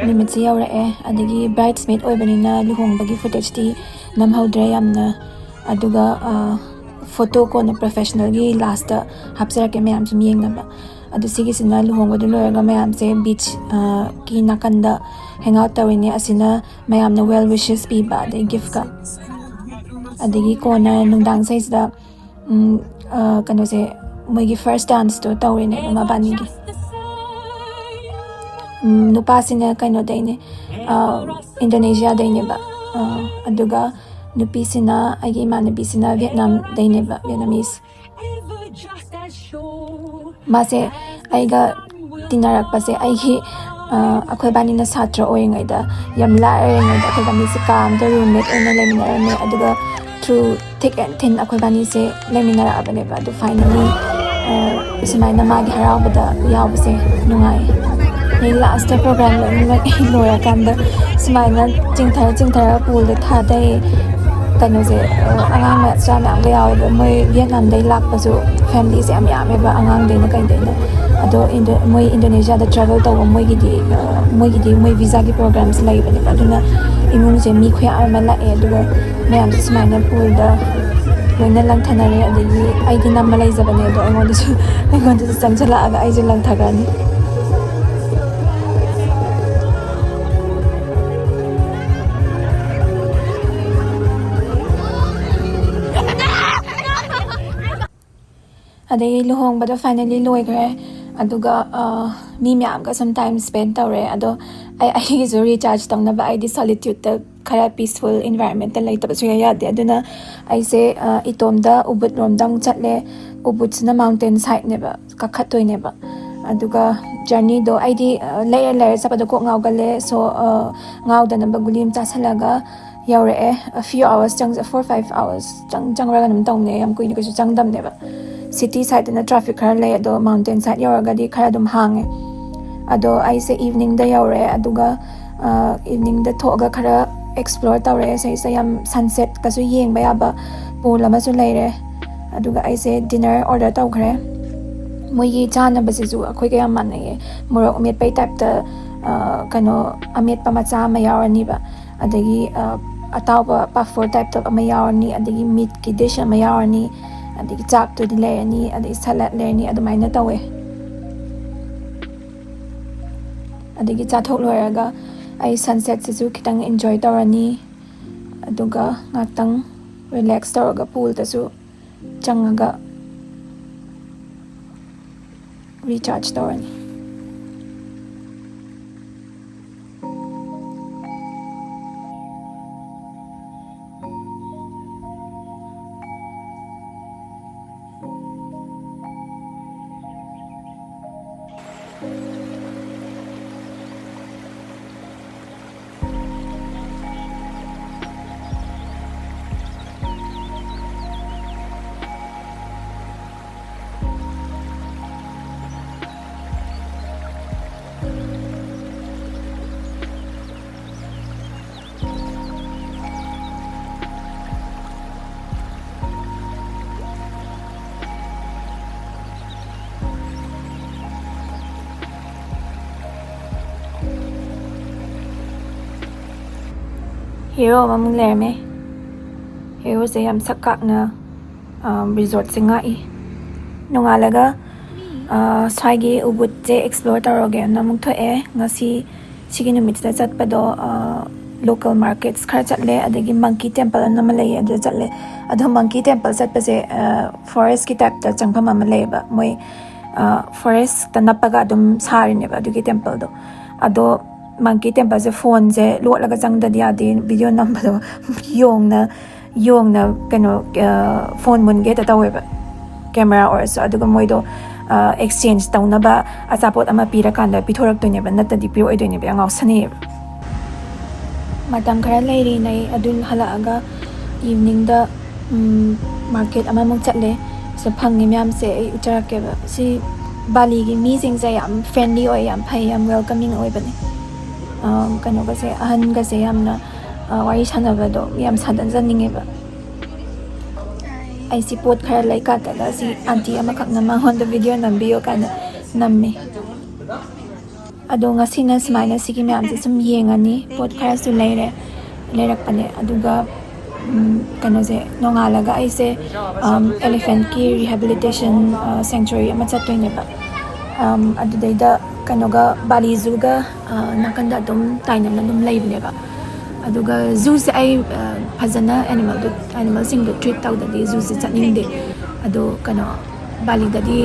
ꯅꯨꯃꯤꯠꯁꯦ ꯌꯧꯔꯛꯑꯦ, ꯑꯗꯒꯤ bridesmaid ꯑꯣꯏꯕꯅꯤꯅ ꯂꯨꯍꯣꯡꯕꯒꯤ footageꯇꯤ ꯅꯝꯍꯧꯗ꯭ꯔꯦ ꯌꯥꯝꯅ꯫ ꯑꯗꯨꯒ ꯐꯣꯇꯣ ꯀꯣꯟꯅ professionalꯒꯤ lastꯇ ꯍꯥꯞꯆꯔꯛꯀꯦ, ꯃꯌꯥꯝ ꯁꯨꯝ ꯌꯦꯡꯅꯕ꯫ ꯑꯗꯨ ꯁꯤꯒꯤꯁꯤꯅ ꯂꯨꯍꯣꯡꯕꯗ ꯂꯣꯏꯔꯒ ꯃꯌꯥꯝꯁꯦ beachꯀꯤ ꯅꯥꯀꯟꯗ hang out ꯇꯧꯔꯤꯅꯦ꯫ ꯑꯁꯤꯅ ꯃꯌꯥꯝꯅ well wishes ꯄꯤꯕ, ꯑꯗꯩ giftꯀ꯫ ꯑꯗꯒꯤ ꯀꯣꯟꯅ ꯅꯨꯡꯗꯥꯡ ꯏꯁꯩꯁꯤꯗ ꯎꯝ, ꯑ, ꯀꯩꯅꯣꯁꯦ, ꯃꯣꯏꯒꯤ first danceꯇꯣ ꯇꯧꯔꯤꯅꯦꯕ ꯃꯕꯥꯅꯤꯒꯤ꯫ ꯎꯝ, ꯅꯨꯄꯥꯁꯤꯅ ꯀꯩꯅꯣꯗꯩꯅꯦ, ꯑ, Indonesiaꯗꯩꯅꯦꯕ꯫ ꯑ, ꯑꯗꯨꯒ ꯅꯨꯄꯤꯁꯤꯅ, ꯑꯩꯒꯤ ꯏꯃꯥꯟꯅꯕꯤꯁꯤꯅ Vietnamꯗꯩꯅꯦꯕ, Vietnamese꯫ ꯃꯥꯁꯦ ꯑꯩꯒ ꯇꯤꯟꯅꯔꯛꯄꯁꯦ ꯑꯩꯒꯤ, ꯑ, ꯑꯩꯈꯣꯏꯕꯥꯅꯤꯅ ꯁꯥꯇ꯭ꯔ ꯑꯣꯏꯔꯤꯉꯩꯗ, ꯌꯥꯝ ꯂꯥꯏꯔꯤꯉꯩꯗ ꯑꯩꯈꯣꯏꯕꯥꯅꯤꯁꯦ ꯀꯥ ꯑꯃꯗ roommate ꯑꯣꯏꯅ ꯂꯩꯃꯤꯟꯅꯔꯝꯃꯦ꯫ ꯑꯗꯨꯒ through thick and thin ꯑꯩꯈꯣꯏꯕꯥꯅꯤꯁꯦ ꯂꯩꯃꯤꯟꯅꯔꯛꯑꯕꯅꯦꯕ꯫ ꯑꯗꯨ finally, ꯑ, ꯁꯨꯃꯥꯏꯅ ꯃꯥꯒꯤ ꯍꯔꯥꯎꯕꯗ ꯌꯥꯎꯕꯁꯦ ꯅꯨꯡꯉꯥꯏ꯫ ꯑꯗꯩ lastꯇ program ꯂꯣꯏꯅꯃꯛ ꯂꯣꯏꯔꯀꯥꯟꯗ ꯁꯨꯃꯥꯏꯅ ꯆꯤꯡꯊꯔ ꯆꯤꯡꯊꯔ poolꯗ ꯊꯥꯗꯩ꯫ ꯀꯩꯅꯣꯁꯦ, ꯑ, ꯑꯉꯥꯡ ꯃꯆꯥ ꯃꯌꯥꯝꯒ ꯌꯥꯎꯋꯦꯕ꯫ ꯃꯣꯏ Vietnamꯗꯩ ꯂꯥꯛꯄꯁꯨ familyꯁꯦ ꯌꯥꯝ ꯌꯥꯝꯃꯦꯕ, ꯑꯉꯥꯡꯗꯩꯅ ꯀꯩꯗꯩꯅ꯫ ꯑꯗꯣ Indo-, ꯃꯣꯏ Indonesiaꯗ travel ꯇꯧꯕ ꯃꯣꯏꯒꯤꯗꯤ, ꯑ, ꯃꯣꯏꯒꯤꯗꯤ ꯃꯣꯏ visaꯒꯤ programꯁꯦ ꯂꯩꯕꯅꯦꯕ꯫ ꯑꯗꯨꯅ ꯏꯃꯨꯡꯁꯦ ꯃꯤ ꯈꯨꯌꯥꯝ ꯑꯃ ꯂꯥꯛꯑꯦ꯫ ꯑꯗꯨꯒ ꯃꯌꯥꯝꯁꯦ ꯁꯨꯃꯥꯏꯅ poolꯗ ꯂꯣꯏꯅ ꯂꯪꯊꯅꯔꯦ꯫ ꯑꯗꯒꯤ ꯑꯩꯗꯤ ꯅꯝꯃ ꯂꯩꯖꯕꯅꯦ, ꯑꯗꯣ ꯑꯩꯉꯣꯟꯗꯁꯨ, ꯑꯩꯉꯣꯟꯗꯁꯨ ꯆꯪꯁꯤꯜꯂꯛꯑꯒ ꯑꯩꯁꯨ ꯂꯪꯊꯈ꯭ꯔꯅꯤ꯫ ꯑꯗꯒꯤ ꯂꯨꯍꯣꯡꯕꯗꯣ finally ꯂꯣꯏꯈ꯭ꯔꯦ꯫ ꯑꯗꯨꯒ, ꯑ, ꯃꯤ ꯃꯌꯥꯝꯒ ꯁꯨꯝ time spend ꯇꯧꯔꯦ꯫ ꯑꯗꯣ ꯑꯩ, ꯑꯩꯒꯤꯁꯨ recharge ꯇꯧꯅꯕ ꯑꯩꯗꯤ solitudeꯇ ꯈꯔ peaceful environmentꯇ ꯂꯩꯇꯕ ꯁꯨꯡꯌꯥ ꯌꯥꯗꯦ꯫ ꯑꯗꯨꯅ ꯑꯩꯁꯦ, ꯑ, ꯏꯇꯣꯝꯗ ꯎꯕꯨꯠ ꯔꯣꯝꯗ ꯑꯃꯨꯛ ꯆꯠꯂꯦ꯫ ꯎꯕꯨꯠꯁꯤꯅ mountain sideꯅꯦꯕ, ꯀꯥꯈꯠꯇꯣꯏꯅꯦꯕ꯫ ꯑꯗꯨꯒ journeyꯗꯣ ꯑꯩꯗꯤ, ꯑ, ꯂꯩꯔ ꯂꯩꯔ ꯆꯠꯄꯗꯣ ꯀꯣꯛ ꯉꯥꯎꯒꯜꯂꯦ꯫ So, ꯑ, ꯉꯥꯎꯗꯅꯕ ꯒꯨꯂꯤ ꯑꯃ ꯆꯥꯁꯤꯜꯂꯒ ꯌꯧꯔꯛꯑꯦ꯫ A few hours ꯆꯪ-, four five hours ꯆꯪ-, ꯆꯪꯉꯒ ꯑꯗꯨꯝ ꯇꯧꯅꯦ꯫ ꯌꯥꯝ ꯀꯨꯏꯅ ꯀꯩꯁꯨ ꯆꯪꯗꯕꯅꯦꯕ꯫ City sideꯇꯅ traffic ꯈꯔ ꯂꯩ, ꯑꯗꯣ mountain side ꯌꯧꯔꯒꯗꯤ ꯈꯔ ꯑꯗꯨꯝ ꯍꯥꯡꯉꯦ꯫ ꯑꯗꯣ ꯑꯩꯁꯦ eveningꯗ ꯌꯧꯔꯦ, ꯑꯗꯨꯒ, ꯑ, eveningꯗ ꯊꯣꯛꯑꯒ ꯈꯔ explore ꯇꯧꯔꯦ꯫ ꯁꯤꯁꯦ ꯌꯥꯝ sunsetꯀꯁꯨ ꯌꯦꯡꯕ ꯌꯥꯕ pool ꯑꯃꯁꯨ ꯂꯩꯔꯦ꯫ ꯑꯗꯨꯒ ꯑꯩꯁꯦ dinner order ꯇꯧꯈ꯭ꯔꯦ꯫ ꯃꯣꯏꯒꯤ ꯆꯥꯅꯕꯁꯤꯁꯨ ꯑꯩꯈꯣꯏꯒ ꯌꯥꯝ ꯃꯥꯟꯅꯩꯌꯦ꯫ ꯃꯣꯔꯣꯛ ꯃꯦꯠꯄꯩ ꯇꯥꯏꯞꯇ, ꯑ, ꯀꯩꯅꯣ, ꯑꯃꯦꯠꯄ ꯃꯆꯥ ꯑꯃ ꯌꯥꯎꯔꯅꯤꯕ, ꯑꯗꯒꯤ, ꯑ, ꯑꯇꯥꯎꯕ ꯄꯥꯐꯣꯔ ꯇꯥꯏꯞꯇ ꯑꯃ ꯌꯥꯎꯔꯅꯤ, ꯑꯗꯒꯤ ꯃꯤꯠꯀꯤ ꯗꯤꯁ ꯑꯃ ꯌꯥꯎꯔꯅꯤ, ꯑꯗꯒꯤ ꯆꯥꯛꯇꯨꯗꯤ ꯂꯩꯔꯅꯤ, ꯑꯗꯒꯤ ꯁꯂꯠ ꯂꯩꯔꯅꯤ, ꯑꯗꯨꯃꯥꯏꯅ ꯇꯧꯋꯦ꯫ ꯑꯗꯒꯤ ꯆꯥꯊꯣꯛ ꯂꯣꯏꯔꯒ ꯑꯩ ꯁꯟꯁꯦꯠꯁꯤꯁꯨ ꯈꯤꯇꯪ ꯏꯟꯖꯣꯏ ꯇꯧꯔꯅꯤ, ꯑꯗꯨꯒ ꯉꯥꯛꯇꯪ ꯔꯤꯂꯦꯛꯁ ꯇꯧꯔꯒ ꯄꯨꯜꯗꯁꯨ ꯆꯪꯉꯒ ꯔꯤꯆꯥꯔꯖ ꯇꯧꯔꯅꯤ꯫ ꯍꯦꯔꯣ ꯑꯃꯃꯨꯛ ꯂꯩꯔꯝꯃꯦ꯫ ꯍꯦꯔꯣꯁꯦ ꯌꯥꯝ ꯁꯛ ꯀꯥꯛꯅ, ꯑ, ꯔꯤꯖꯣꯔꯠꯁꯦ ꯉꯥꯛꯏ꯫ ꯅꯣꯡꯉꯥꯜꯂꯒ, ꯑ, ꯁ꯭ꯋꯥꯏꯒꯤ ꯎꯕꯨꯠꯁꯦ ꯑꯦꯛꯁꯄ꯭ꯂꯣꯔ ꯇꯧꯔꯒꯦꯅ ꯑꯃꯨꯛ ꯊꯣꯛꯑꯦ꯫ ꯉꯁꯤ ꯁꯤꯒꯤ ꯅꯨꯃꯤꯠꯁꯤꯗ ꯆꯠꯄꯗꯣ, ꯑ, ꯂꯣꯀꯦꯜ ꯃꯥꯔꯀꯦꯠꯁ ꯈꯔ ꯆꯠꯂꯦ, ꯑꯗꯒꯤ ꯃꯪꯀꯤ ꯇꯦꯝꯄꯜ ꯑꯅ ꯑꯃ ꯂꯩꯌꯦ, ꯑꯗꯨꯗ ꯆꯠꯂꯦ꯫ ꯑꯗꯣ ꯃꯪꯀꯤ ꯇꯦꯝꯄꯜ ꯆꯠꯄꯁꯦ, ꯑ, ꯐꯣꯔꯦꯁꯀꯤ ꯇꯥꯏꯞꯇ ꯆꯪꯐꯝ ꯑꯃ ꯂꯩꯌꯦꯕ꯫ ꯃꯣꯏ, ꯑ, ꯐꯣꯔꯦꯁꯇ ꯅꯞꯄꯒ ꯑꯗꯨꯝ ꯁꯥꯔꯤꯅꯦꯕ ꯑꯗꯨꯒꯤ ꯇꯦꯝꯄꯜꯗꯣ꯫ ꯑꯗꯣ ꯃꯪꯀꯤ ꯇꯦꯝꯄꯜꯁꯦ ꯐꯣꯟꯁꯦ ꯂꯣꯠꯂꯒ ꯆꯪꯗꯗꯤ ꯌꯥꯗꯦ, ꯚꯤꯗꯤꯑꯣ ꯅꯝꯕꯗꯣ ꯌꯣꯡꯅ, ꯌꯣꯡꯅ ꯀꯩꯅꯣ, ꯑ, ꯐꯣꯟ ꯃꯨꯟꯒꯦ ꯍꯦꯛꯇ ꯇꯧꯋꯦꯕ, ꯀꯦꯃꯦꯔꯥ ꯑꯣꯏꯔꯁꯨ꯫ ꯑꯗꯨꯒ ꯃꯣꯏꯗꯣ, ꯑ, ꯑꯦꯛꯁꯆꯦꯟꯖ ꯇꯧꯅꯕ ꯑꯆꯥꯄꯣꯠ ꯑꯃ ꯄꯤꯔꯀꯥꯟꯗ ꯄꯤꯊꯣꯔꯛꯇꯣꯏꯅꯦꯕ, ꯅꯠꯇꯗꯤ ꯄꯤꯔꯛꯑꯣꯏꯗꯣꯏꯅꯦꯕ꯫ ꯌꯥꯝ ꯉꯥꯎꯁꯟꯅꯩꯌꯦꯕ꯫ ꯃꯇꯝ ꯈꯔ ꯂꯩꯔꯤꯉꯩ ꯑꯗꯨ ꯍꯜꯂꯛꯑꯒ ꯏꯚꯤꯅꯤꯡꯗ, ꯎꯝ, ꯃꯥꯔꯀꯦꯠ ꯑꯃꯃꯨꯛ ꯆꯠꯂꯦ꯫ ꯁꯤꯗ ꯐꯪꯉꯤ ꯃꯌꯥꯝꯁꯦ ꯑꯩ ꯎꯠꯆꯔꯛꯀꯦꯕ꯫ ꯁꯤ ꯕꯥꯂꯤꯒꯤ ꯃꯤꯁꯤꯡꯁꯦ ꯌꯥꯝ ꯐ꯭ꯔꯦꯟꯂꯤ ꯑꯣꯏ, ꯌꯥꯝ ꯐꯩ, ꯌꯥꯝ ꯋꯦꯜꯀꯃꯤꯡ ꯑꯣꯏꯕꯅꯦ꯫ ꯑ, ꯀꯩꯅꯣꯒꯁꯦ, ꯑꯍꯟꯒꯁꯦ ꯌꯥꯝꯅ, ꯑ, ꯋꯥꯔꯤ ꯁꯥꯟꯅꯕꯗꯣ ꯌꯥꯝ ꯁꯥꯟꯅꯖꯅꯤꯡꯉꯦꯕ꯫ ꯑꯩꯁꯤ ꯄꯣꯠ ꯈꯔ ꯂꯩꯀꯥꯟꯗꯒ ꯁꯤ ꯑꯟꯇꯤ ꯑꯃꯈꯛꯅ ꯃꯉꯣꯟꯗ ꯚꯤꯗꯤꯑꯣ ꯅꯝꯕꯤꯌꯣ ꯀꯥꯏꯅ ꯅꯝꯃꯤ꯫ ꯑꯗꯣ ꯉꯁꯤꯅ ꯁꯨꯃꯥꯏꯅ ꯁꯤꯒꯤ ꯃꯌꯥꯝꯁꯦ ꯁꯨꯝ ꯌꯦꯡꯉꯅꯤ꯫ ꯄꯣꯠ ꯈꯔꯁꯨ ꯂꯩꯔꯦ, ꯂꯩꯔꯛꯄꯅꯦ꯫ ꯑꯗꯨꯒ ꯎꯝ, ꯀꯩꯅꯣꯁꯦ, ꯅꯣꯡꯉꯥꯜꯂꯒ ꯑꯩꯁꯦ ꯎꯝ, elephantꯀꯤ rehabilitation sanctuary ꯑꯃ ꯆꯠꯇꯣꯏꯅꯦꯕ꯫ ꯎꯝ, ꯑꯗꯨꯗꯩꯗ ꯀꯩꯅꯣꯒ, ꯕꯥꯂꯤ ꯖꯨꯒ ꯅꯥꯀꯟꯗ ꯑꯗꯨꯝ ꯇꯥꯏꯅꯅ ꯑꯗꯨꯝ ꯂꯩꯕꯅꯦꯕ꯫ ꯑꯗꯨꯒ ꯖꯨꯁꯦ ꯑꯩ ꯐꯖꯅ animalꯗꯣ, animalꯁꯤꯡꯗꯣ treat ꯇꯧꯗꯗꯤ ꯖꯨꯁꯦ ꯆꯠꯅꯤꯡꯗꯦ꯫ ꯑꯗꯣ ꯀꯩꯅꯣ, ꯕꯥꯂꯤꯗꯗꯤ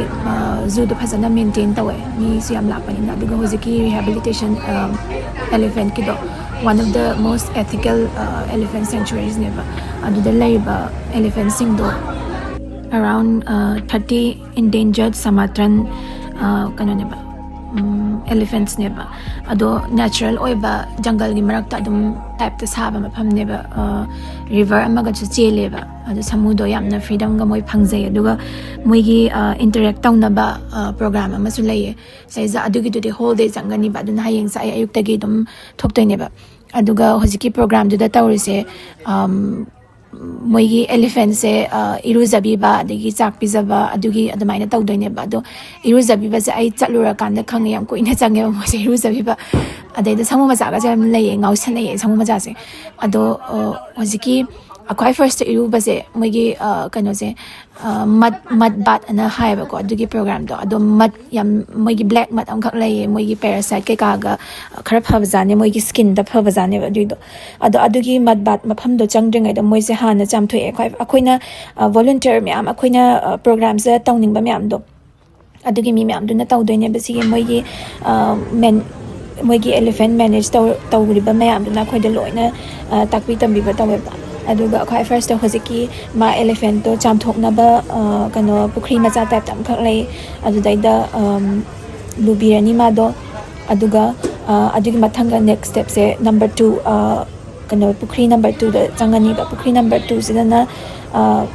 ꯖꯨꯗꯣ ꯐꯖꯅ maintain ꯇꯧꯋꯦ, ꯃꯤꯁꯨ ꯌꯥꯝ ꯂꯥꯛꯄꯅꯤꯅ꯫ ꯑꯗꯨꯒ ꯍꯧꯖꯤꯛꯀꯤ rehabilitation elephantꯀꯤꯗꯣ one of the most ethical elephant sanctuariesꯅꯦꯕ꯫ ꯑꯗꯨꯗ ꯂꯩꯔꯤꯕ elephantꯁꯤꯡꯗꯣ around thirty endangered Sumatran ꯀꯩꯅꯣꯅꯦꯕ, elephantsꯅꯦꯕ꯫ ꯑꯗꯣ natural ꯑꯣꯏꯕ ꯖꯪꯒꯜꯒꯤ ꯃꯔꯛꯇ ꯑꯗꯨꯝ typeꯇ ꯁꯥꯕ ꯃꯐꯝꯅꯦꯕ꯫ River ꯑꯃꯒꯁꯨ ꯆꯦꯜꯂꯦꯕ꯫ ꯑꯗꯣ ꯁꯥꯃꯨꯗꯣ ꯌꯥꯝꯅ freedomꯒ ꯃꯣꯏ ꯐꯪꯖꯩ꯫ ꯑꯗꯨꯒ ꯃꯣꯏꯒꯤ interact ꯇꯧꯅꯕ program ꯑꯃꯁꯨ ꯂꯩꯌꯦ꯫ ꯁꯤꯗꯩꯁꯤꯗ ꯑꯗꯨꯒꯤꯗꯨꯗꯤ whole day ꯆꯪꯒꯅꯤꯕ꯫ ꯑꯗꯨꯅ ꯍꯌꯦꯡꯁꯦ ꯑꯩ ꯑꯌꯨꯛꯇꯒꯤ ꯑꯗꯨꯝ ꯊꯣꯛꯇꯣꯏꯅꯦꯕ꯫ ꯑꯗꯨꯒ ꯍꯧꯖꯤꯛꯀꯤ programꯗꯨꯗ ꯇꯧꯔꯤꯁꯦ, ꯃꯣꯏꯒꯤ elephantꯁꯦ ꯏꯔꯨꯖꯕꯤꯕ, ꯑꯗꯒꯤ ꯆꯥꯛ ꯄꯤꯖꯕ, ꯑꯗꯨꯒꯤ ꯑꯗꯨꯃꯥꯏꯅ ꯇꯧꯗꯣꯏꯅꯦꯕ꯫ ꯑꯗꯣ ꯏꯔꯨꯖꯕꯤꯕꯁꯦ ꯑꯩ ꯆꯠꯂꯨꯔꯀꯥꯟꯗ ꯈꯪꯉꯦ, ꯌꯥꯝ ꯀꯨꯏꯅ ꯆꯪꯉꯦꯕ ꯃꯣꯏꯁꯦ ꯏꯔꯨꯖꯕꯤꯕ꯫ ꯑꯗꯩꯗ ꯁꯥꯃꯨ ꯃꯆꯥꯒꯁꯦ ꯌꯥꯝ ꯂꯩꯌꯦ, ꯉꯥꯎꯁꯟꯅꯩꯌꯦ ꯁꯥꯃꯨ ꯃꯆꯥꯁꯦ꯫ ꯑꯗꯣ ꯍꯧꯖꯤꯛꯀꯤ ꯈ꯭ꯋꯥꯏ firstꯇ ꯏꯔꯨꯕꯁꯦ ꯃꯣꯏꯒꯤ ꯀꯩꯅꯣꯁꯦ, mud, mud bath ꯑꯅ ꯍꯥꯏꯌꯦꯕꯀꯣ, ꯑꯗꯨꯒꯤ programꯗꯣ꯫ ꯑꯗꯣ mud ꯌꯥꯝ, ꯃꯣꯏꯒꯤ black mud ꯑꯃꯈꯛ ꯂꯩꯌꯦ, ꯃꯣꯏꯒꯤ parasite ꯀꯩꯀꯥꯒ ꯈꯔ ꯐꯕꯖꯥꯠꯅꯦ, ꯃꯣꯏꯒꯤ skinꯗ ꯐꯕꯖꯥꯠꯅꯦꯕ ꯑꯗꯨꯏꯗꯣ꯫ ꯑꯗꯣ ꯑꯗꯨꯒꯤ mud bath ꯃꯐꯝꯗꯣ ꯆꯪꯗ꯭ꯔꯤꯉꯩꯗ ꯃꯣꯏꯁꯦ ꯍꯥꯟꯅ ꯆꯥꯝꯊꯣꯛꯑꯦ꯫ ꯑꯩꯈꯣꯏ, ꯑꯩꯈꯣꯏꯅ volunteer ꯃꯌꯥꯝ, ꯑꯩꯈꯣꯏꯅ programꯁꯦ ꯇꯧꯅꯤꯡꯕ ꯃꯌꯥꯝꯗꯣ, ꯑꯗꯨꯒꯤ ꯃꯤ ꯃꯌꯥꯝꯗꯨꯅ ꯇꯧꯗꯣꯏꯅꯦꯕ꯫ ꯁꯤꯒꯤ ꯃꯣꯏꯒꯤ ꯃꯣꯏꯒꯤ elephant manage ꯇꯧ-, ꯇꯧꯔꯤꯕ ꯃꯌꯥꯝꯗꯨꯅ ꯑꯩꯈꯣꯏꯗ ꯂꯣꯏꯅ ꯇꯥꯛꯄꯤ ꯇꯝꯕꯤꯕ ꯇꯧꯋꯦꯕ꯫ ꯑꯗꯨꯒ ꯈ꯭ꯋꯥꯏ firstꯇ ꯍꯧꯖꯤꯛꯀꯤ ꯃꯥ elephantꯇꯣ ꯆꯥꯝꯊꯣꯛꯅꯕ ꯀꯩꯅꯣ, ꯄꯨꯈ꯭ꯔꯤ ꯃꯆꯥ typeꯇ ꯑꯃꯈꯛ ꯂꯩ꯫ ꯑꯗꯨꯗꯩꯗ ꯂꯨꯕꯤꯔꯅꯤ ꯃꯥꯗꯣ꯫ ꯑꯗꯨꯒ ꯑꯗꯨꯒꯤ ꯃꯊꯪꯗ next stepꯁꯦ number two, ꯀꯩꯅꯣ, ꯄꯨꯈ꯭ꯔꯤ number twoꯗ ꯆꯪꯉꯅꯤꯕ꯫ ꯄꯨꯈ꯭ꯔꯤ number twoꯁꯤꯗꯅ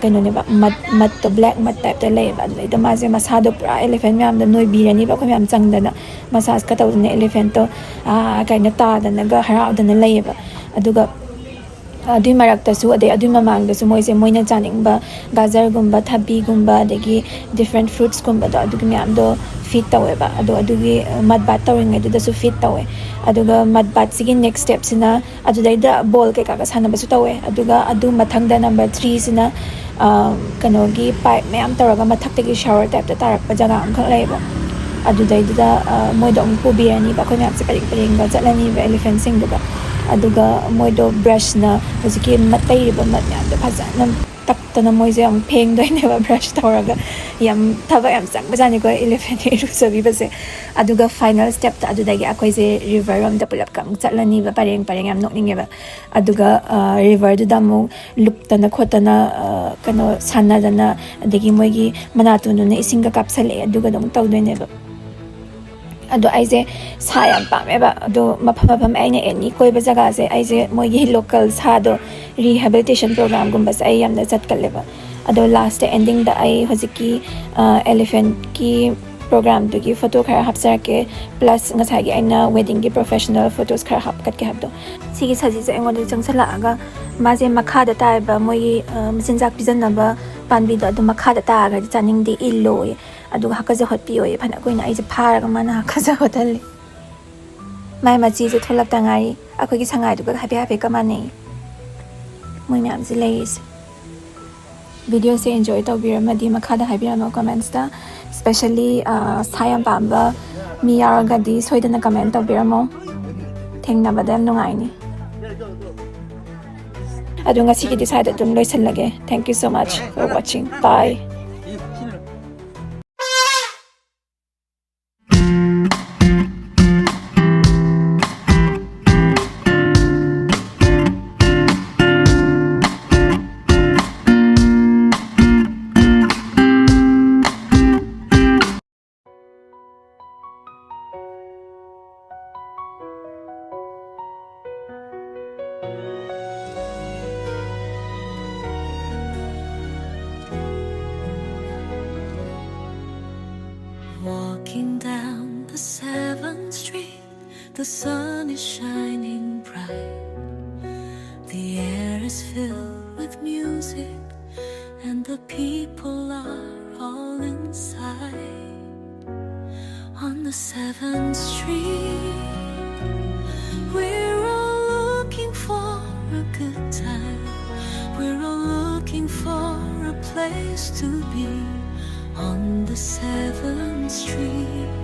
ꯀꯩꯅꯣꯅꯦꯕ, mud, mudꯇꯣ black mud typeꯇ ꯂꯩꯌꯦꯕ꯫ ꯑꯗꯨꯗꯩꯗ ꯃꯥꯁꯦ ꯃꯁꯥꯗꯣ ꯄꯨꯔꯥ elephant ꯃꯌꯥꯝꯗ ꯅꯣꯏꯕꯤꯔꯅꯤꯕ, ꯑꯩꯈꯣꯏ ꯃꯌꯥꯝ ꯆꯪꯗꯅ massage ꯀ ꯇꯧꯗꯅ elephantꯇꯣ ꯀꯩꯅꯣ ꯇꯥꯗꯅꯒ ꯍꯔꯥꯎꯗꯅ ꯂꯩꯌꯦꯕ꯫ ꯑꯗꯨꯒ ꯑꯗꯨꯏ ꯃꯔꯛꯇꯁꯨ, ꯑꯗꯩ ꯑꯗꯨꯏ ꯃꯃꯥꯡꯗꯁꯨ ꯃꯣꯏꯁꯦ ꯃꯣꯏꯅ ꯆꯥꯅꯤꯡꯕ ꯒꯥꯖꯔꯒꯨꯝꯕ, ꯊꯕꯤꯒꯨꯝꯕ, ꯑꯗꯒꯤ different fruitsꯀꯨꯝꯕꯗꯣ, ꯑꯗꯨꯒꯤ ꯃꯌꯥꯝꯗꯣ feed ꯇꯧꯋꯦꯕ꯫ ꯑꯗꯣ ꯑꯗꯨꯒꯤ mud bath ꯇꯧꯔꯤꯉꯩꯗꯨꯗꯁꯨ feed ꯇꯧꯋꯦ꯫ ꯑꯗꯨꯒ mud bathꯁꯤꯒꯤ next stepꯁꯤꯅ ꯑꯗꯨꯗꯩꯗ ball ꯀꯩꯀꯥꯒ ꯁꯥꯟꯅꯕꯁꯨ ꯇꯧꯋꯦ꯫ ꯑꯗꯨꯒ ꯑꯗꯨ ꯃꯊꯪꯗ number threeꯁꯤꯅ, ꯑ, ꯀꯩꯅꯣꯒꯤ pipe ꯃꯌꯥꯝ ꯇꯧꯔꯒ ꯃꯊꯛꯇꯒꯤ shower typeꯇ ꯇꯥꯔꯛꯄ ꯖꯒꯥ ꯑꯃꯈꯛ ꯂꯩꯌꯦꯕ꯫ ꯑꯗꯨꯗꯩꯗꯨꯗ, ꯑ, ꯃꯣꯏꯗꯣ ꯑꯃꯨꯛ ꯄꯨꯕꯤꯔꯅꯤꯕ, ꯑꯩꯈꯣꯏ ꯃꯌꯥꯝꯁꯦ ꯄꯔꯦꯡ ꯄꯔꯦꯡꯒ ꯆꯠꯂꯅꯤꯕ elephantꯁꯤꯡꯗꯨꯒ꯫ ꯑꯗꯨꯒ ꯃꯣꯏꯗꯣ brushꯅ ꯍꯧꯖꯤꯛꯀꯤ ꯃꯠ ꯇꯩꯔꯤꯕ mud ꯃꯌꯥꯝꯗꯣ ꯐꯖꯅ ꯇꯛꯇꯅ ꯃꯣꯏꯁꯦ ꯑꯃꯨꯛ ꯐꯦꯡꯗꯣꯏꯅꯦꯕ brush ꯇꯧꯔꯒ꯫ ꯌꯥꯝ ꯊꯕꯛ ꯌꯥꯝ ꯆꯪꯕꯖꯥꯠꯅꯤꯀꯣ elephant ꯏꯔꯨꯖꯕꯤꯕꯁꯦ꯫ ꯑꯗꯨꯒ final stepꯇ ꯑꯗꯨꯗꯒꯤ ꯑꯩꯈꯣꯏꯁꯦ river ꯔꯣꯝꯗ ꯄꯨꯂꯞꯀ ꯑꯃꯨꯛ ꯆꯠꯂꯅꯤꯕ, ꯄꯔꯦꯡ ꯄꯔꯦꯡ, ꯌꯥꯝ ꯅꯣꯛꯅꯤꯡꯉꯦꯕ꯫ ꯑꯗꯨꯒ, ꯑ, riverꯗꯨꯗ ꯑꯃꯨꯛ ꯂꯨꯞꯇꯅ ꯈꯣꯠꯇꯅ, ꯑ, ꯀꯩꯅꯣ ꯁꯥꯟꯅꯗꯅ, ꯑꯗꯒꯤ ꯃꯣꯏꯒꯤ ꯃꯅꯥꯇꯣꯟꯗꯨꯅ ꯏꯁꯤꯡꯒ ꯀꯥꯞꯁꯜꯂꯛꯑꯦ, ꯑꯗꯨꯒ ꯑꯗꯨꯝ ꯇꯧꯗꯣꯏꯅꯦꯕ꯫ ꯑꯗꯣ ꯑꯩꯁꯦ ꯁꯥ ꯌꯥꯝ ꯄꯥꯝꯃꯦꯕ꯫ ꯑꯗꯣ ꯃꯐꯝ ꯃꯐꯝ ꯑꯩꯅ any ꯀꯣꯏꯕ ꯖꯒꯥꯁꯦ ꯑꯩꯁꯦ ꯃꯣꯏꯒꯤ local ꯁꯥꯗꯣ rehabilitation programꯒꯨꯝꯕꯁꯦ ꯑꯩ ꯌꯥꯝꯅ ꯆꯠꯀꯜꯂꯦꯕ꯫ ꯑꯗꯣ lastꯇ endingꯗ ꯑꯩ ꯍꯧꯖꯤꯛꯀꯤ, ꯑ, elephantꯀꯤ programꯗꯨꯒꯤ photo ꯈꯔ ꯍꯥꯞꯆꯔꯛꯀꯦ, plus ꯉꯁꯥꯏꯒꯤ ꯑꯩꯅ weddingꯒꯤ professional photos ꯈꯔ ꯍꯥꯞꯀꯠꯀꯦ ꯍꯥꯏꯕꯗꯣ꯫ ꯁꯤꯒꯤ ꯁꯖꯤꯁꯦ ꯑꯩꯉꯣꯟꯗ ꯆꯪꯁꯜꯂꯛꯑꯒ ꯃꯥꯁꯦ ꯃꯈꯥꯗ ꯇꯥꯏꯕ, ꯃꯣꯏꯒꯤ, ꯑ, ꯃꯆꯤꯟꯖꯥꯛ ꯄꯤꯖꯅꯕ ꯄꯥꯝꯕꯤꯗꯣ, ꯑꯗꯨ ꯃꯈꯥꯗ ꯇꯥꯈ꯭ꯔꯗꯤ ꯆꯥꯅꯤꯡꯗꯦ, ꯏꯜꯂꯣꯌꯦ꯫ ꯑꯗꯨꯒ ꯍꯥꯀꯠꯖ ꯍꯣꯠꯄꯤꯌꯣꯌꯦ꯫ ꯐꯅ ꯀꯨꯏꯅ ꯑꯩꯁꯦ ꯐꯥꯔꯒ ꯃꯥꯅ ꯍꯥꯀꯠꯖ ꯍꯣꯠꯍꯜꯂꯤ꯫ ꯃꯥꯏ ꯃꯆꯤꯁꯦ ꯊꯣꯛꯂꯛꯇ ꯉꯥꯏꯔꯤ꯫ ꯑꯩꯈꯣꯏꯒꯤ ꯁꯉꯥꯏꯗꯨꯒ ꯍꯥꯏꯐꯦꯠ ꯍꯥꯏꯐꯦꯠꯀ ꯃꯥꯟꯅꯩ꯫ ꯃꯣꯏ ꯃꯌꯥꯝꯁꯦ ꯂꯩꯔꯤꯁꯦ꯫ Videoꯁꯦ enjoy ꯇꯧꯕꯤꯔꯝꯃꯗꯤ ꯃꯈꯥꯗ ꯍꯥꯏꯕꯤꯔꯝꯃꯣ commentsꯇ꯫ Specially, ꯑ, ꯁꯥ ꯌꯥꯝ ꯄꯥꯝꯕ ꯃꯤ ꯌꯥꯎꯔꯒꯗꯤ ꯁꯣꯏꯗꯅ comment ꯇꯧꯕꯤꯔꯝꯃꯣ꯫ ꯊꯦꯡꯅꯕꯗ ꯌꯥꯝ ꯅꯨꯡꯉꯥꯏꯅꯤ꯫ ꯑꯗꯣ ꯉꯁꯤꯒꯤꯗꯤ ꯁ꯭ꯋꯥꯏꯗ ꯑꯗꯨꯝ ꯂꯣꯏꯁꯤꯜꯂꯒꯦ꯫ Thank you so much for watching. Bye. Walking down the seventh street, the sun is shining bright. The filled with music, and the people are all inside. On the seventh Street, we're all looking for a good time. We're all looking for a place to be on the seventh Street.